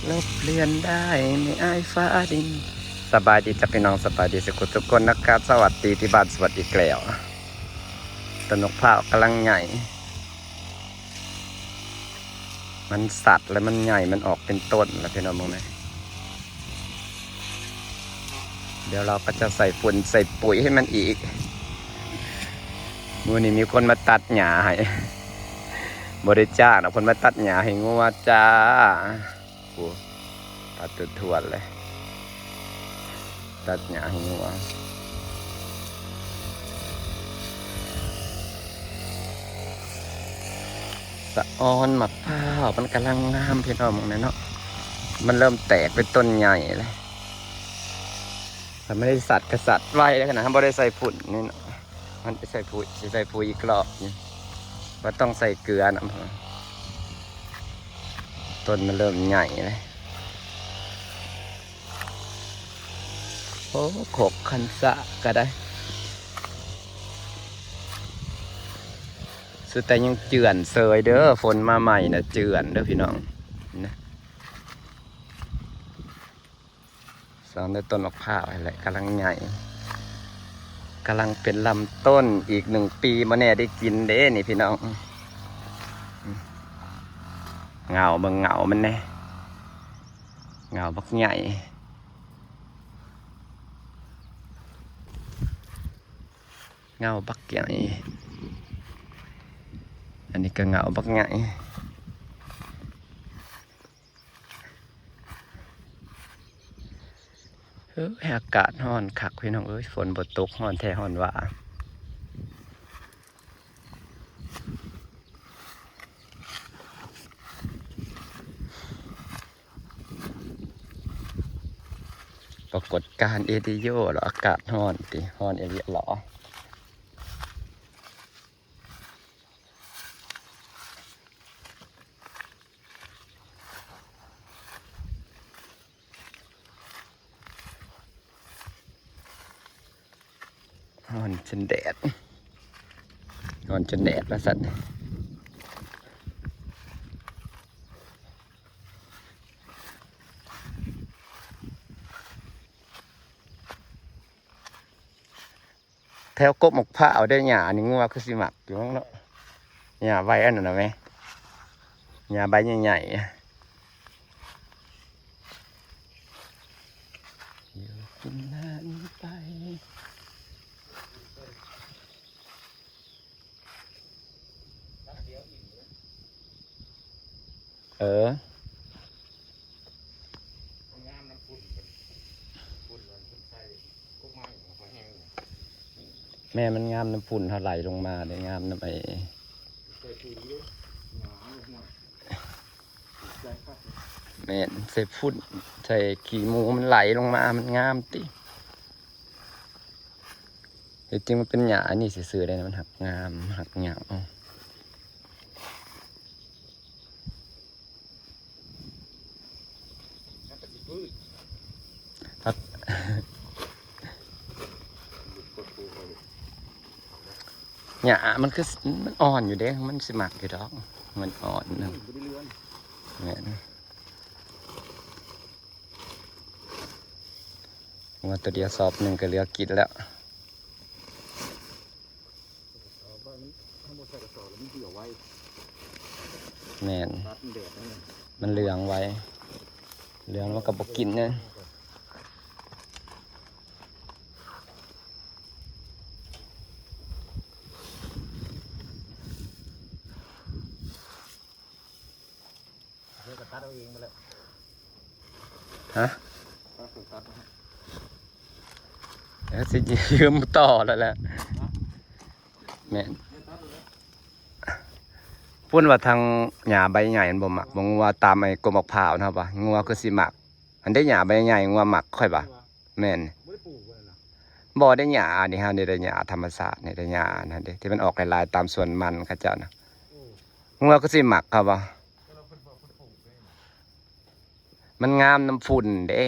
ລົບເລື່ອນໄດ້ ແມ່ອ້າຍຟ້າດິນ. ສະບາຍດີຈ້າພີ່ນ້ອງ ສະບາຍດີສຸກທຸກຄົນນະຄະ. ສະຫວັດດີທີ່ບ້ານສະຫວັດອີກແລ້ວ. ຕົ້ນໝາກພ້າວກຳລັງໃຫຍ່ ມັນສັດແລ້ວມັນໃຫຍ່ ມັນອອກເປັນຕົ້ນແລ້ວພີ່ນ້ອງເບິ່ງແດ່. ດຽວເຮົາກໍຈະໃສ່ຝຸ່ນໃສ່ປຸ໋ຍໃຫ້ມັນອີກ. ມື້ນີ້ມີຄົນມາຕັດຫຍ້າໃຫ້ ບໍ່ໄດ້ຈ້າງດອກ ເພິ່ນມາຕັດຫຍ້າໃຫ້ງົວຈ້າ. ໂອ້ ຕັດຈົນຖ້ວນເລີຍ ຕັດຫຍ້າໃຫ້ງົວ. ສະອອນໝາກພ້າວມັນກຳລັງງາມພີ່ນ້ອງເນາະ ມັນເລີ່ມແຕກເປັນຕົ້ນໃຫຍ່ແລ້ວ. ຖ້າມັນໄດ້ສັດກໍສັດໄວແລ້ວ ຂະໜາດເຮົາບໍ່ໄດ້ໃສ່ຝຸ່ນນີ້ເນາະ. ມັນໄປໃສ່ປຸ໋ຍ ຊິໃສ່ປຸ໋ຍອີກລອບນີ້ ບໍ່ຕ້ອງໃສ່ເກືອນຳ. ຕົ້ນມັນເລີ່ມໃຫຍ່ແລ້ວ. ໂອ້ ຄົກຄັນສະກໍໄດ້ ສຸດແຕ່ຍັງເຈື່ອນເຊີຍເດີ. ຝົນມາໃໝ່ນະ ເຈື່ອນເດີພີ່ນ້ອງນະ. ສອງ ໄດ້ຕົ້ນໝາກພ້າວຫັ້ນແຫຼະ ກຳລັງໃຫຍ່ ກຳລັງເປັນລຳຕົ້ນ. ອີກໜຶ່ງປີບໍ່ແນ່ໄດ້ກິນເດ້ນີ້ພີ່ນ້ອງ. ເຫງົ້າ ເບິ່ງເຫງົ້າມັນແດ່ ເຫງົ້າບັກໃຫຍ່ ເຫງົ້າບັກໃຫຍ່. ອັນນີ້ກໍເຫງົ້າບັກໃຫຍ່. ເອີຍ ອາກາດຮ້ອນຄັກພີ່ນ້ອງເອີຍ ຝົນບໍ່ຕົກ ຮ້ອນແທ້ຮ້ອນວ່າ. ປາກົດການເອລິໂຍເນາະ ອາກາດຮ້ອນຕິ ຮ້ອນເອລິໂຍເນາະ. ຮ້ອນຈົນແດດ ຮ້ອນຈົນແດດວ່າຊັ້ນ. ແຖວກົກໝາກພ້າວໄດ້ຫຍ້ານີ້ ງົວຄືຊິມັກຢູ່ເນາະ ຫຍ້າໃບອັນນັ້ນນະແມ່ ຫຍ້າໃບໃຫຍ່ໆ ຢູ່ຂຶ້ນນັ້ນໄປ. ເອີ ແມ່ນ ມັນງາມນຳຝຸ່ນເຮົາໄຫຼລົງມາເດ້ ງາມນຳໄອ້ ແມ່ນ ໃສ່ຝຸ່ນ ໃສ່ຂີ້ໝູ ມັນໄຫຼລົງມາ ມັນງາມຕິ. ທີ່ຈິງມັນເປັນຫຍ້າອັນນີ້ຊື່ໆເດ້ ມັນຫັກງາມ ມັນຫັກຫຍັງ ຫຍ້າມັນຄື ມັນອ່ອນຢູ່ເດ້ ມັນຊິມັກຢູ່ດອກ ມັນອ່ອນນະ. ແມ່ນ ງົວຕົວດຽວສອບໜຶ່ງກໍເຫຼືອກິນແລ້ວ. ແມ່ນ ມັນເຫຼືອງໄວ ເຫຼືອງມັນກໍບໍ່ກິນເດ້. ເຮົາກໍຕັດເອົາເອງໝົດແລ້ວ ຮະ ຕັດເອົາຕັດເອົາ ແລ້ວຊິຢືມຕໍ່ແລ້ວແຫຼະ ແມ່ນ ພຸ້ນວ່າທາງຫຍ້າໃບໃຫຍ່ມັນບໍ່ມັກ ບໍ່ຮູ້ວ່າຕາມໄອ້ກົກໝາກພ້າວນະ ວ່າງົວຄືຊິມັກ ອັນໃດຫຍ້າໃບໃຫຍ່ງົວມັກ ຂ້ອຍວ່າ ແມ່ນ ບໍ່ໄດ້ປູກບໍ່ນັ້ນນະ ບໍ່ໄດ້ຫຍ້ານີ້ ເຮົານີ້ໄດ້ຫຍ້າທຳມະຊາດນີ້ ໄດ້ຫຍ້າອັນນັ້ນເດ້ ທີ່ມັນອອກຫຼາຍໆຕາມສວນມັນເຂົາເຈົ້ານະ ໂອ້ ງົວຄືຊິມັກ ເຂົາວ່າ ແຕ່ວ່າເພິ່ນ ເພິ່ນ ເພິ່ນປູກເດ້ ມັນງາມນຳຝຸ່ນເດ້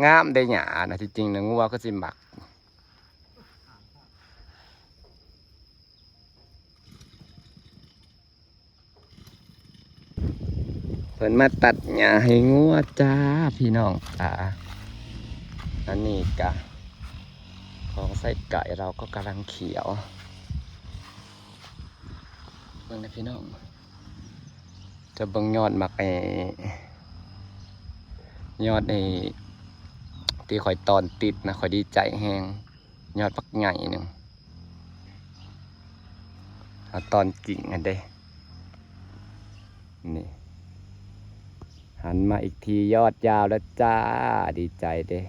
ງາມເດ້ຫຍ້ານະ ທີ່ຈິງນະ ງົວຄືຊິມັກ. เพิ่นมาตัดหญ้าให้งัวจ้าพี่น้องจ๋า อันนี้กะของใส่ไก่เราก็กำลังเขียว เบิ่งนะพี่น้อง จะเบิ่งยอดหมากไอ้ ยอดไอ้ที่ข่อยตอนติดนะ ข่อยดีใจแฮง ยอดบักใหญ่หนึ่ง เอาตอนกิ่งหั่นเด้ นี่ หันมาอีกทียอดยาวแล้วจ้า ดีใจเด้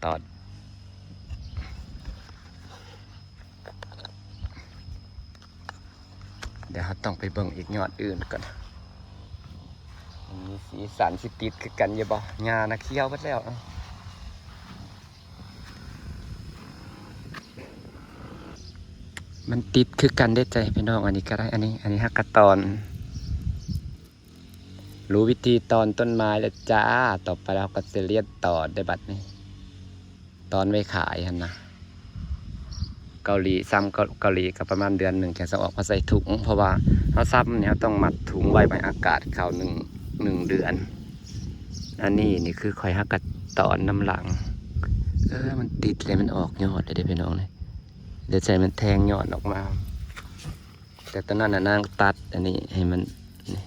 ตอน เดี๋ยวเราต้องไปเบิ่งอีกยอดอื่นก่อน มันมีสีสันสิติดคือกันอยู่บ่ หญ้านะเขียวเบิดแล้ว มันติดคือกันเด้จ้ะพี่น้อง อันนี้ก็ได้ อันนี้ อันนี้ฮักกะตอน รู้วิธีตอนต้นไม้แล้วจ้า ต่อไปเราก็จะเรียนตอนได้บัดนี้ ตอนไว้ขายหั่นนะ เกาหลี ซ้ำเกา เกาหลีก็ประมาณเดือนหนึ่งจั่งสิออกมาใส่ถุง เพราะว่าเราซ้ำนี่เราต้องมัดถุงไว้ ให้อากาศเข้าหนึ่ง หนึ่งเดือน อันนี้นี่คือข่อยฮักกะตอนนำหลัง เออ มันติดเลย มันออกยอดเลยเด้อพี่น้องนี่ เดี๋ยวใส่มันแทงยอดออกมา แต่ตอนนั้นน่ะนางตัดอันนี้ให้มัน นี่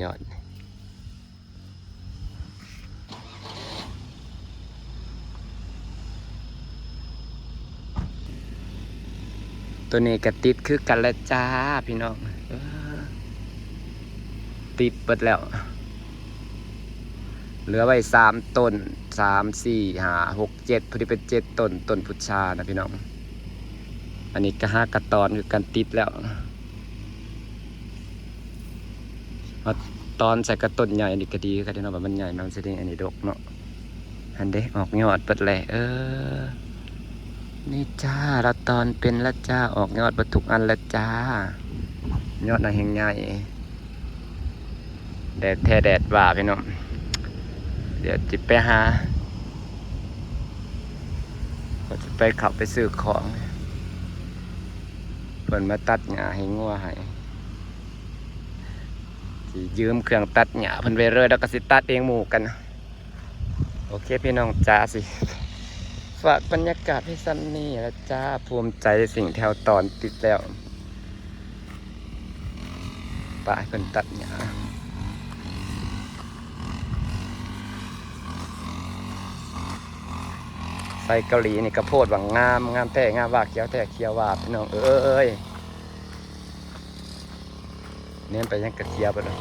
ยอด ตัวนี้ก็ติดคือกันแล้วจ้าพี่น้อง เออ ติดเบิดแล้ว เหลือไว้สามต้น สาม สี่ ห้า หก เจ็ด พอดีเป็นเจ็ดต้น ต้นพุทรานะพี่น้อง อันนี้ก็ฮักกะตอนคือกันติดแล้ว เอาตอนใส่กะต้นใหญ่นี่ก็ดีคือกันเนาะ ว่ามันใหญ่มา มันสิได้อันนี้ดกเนาะ หั่นเด้ ออกยอดเบิดแล้ว เออ นี่จ้า เราตอนเป็นแล้วจ้า ออกยอดเบิดทุกอันแล้วจ้า ยอดน่ะแฮงใหญ่ แดดแท้แดดว่าพี่น้อง เดี๋ยวจิไปหา ก็จะไปเข้าไปซื้อของ เพิ่นมาตัดหญ้าให้งัวให้ สิยืมเครื่องตัดหญ้าเพิ่นไปเลย แล้วก็สิตัดเองหมู่กัน โอเคพี่น้องจ๋า สิฝากบรรยากาศให้ส่ำนี้ละจ้า ภูมิใจในสิ่งที่เราตอนติดแล้ว ไป เพิ่นตัดหญ้า ใส่เกาหลีนี่กะโพดว่างาม งามแท้งามว่า เขียวแท้เขียวว่า พี่น้องเอ้ย แนมไปยังกะเขียวไปเลย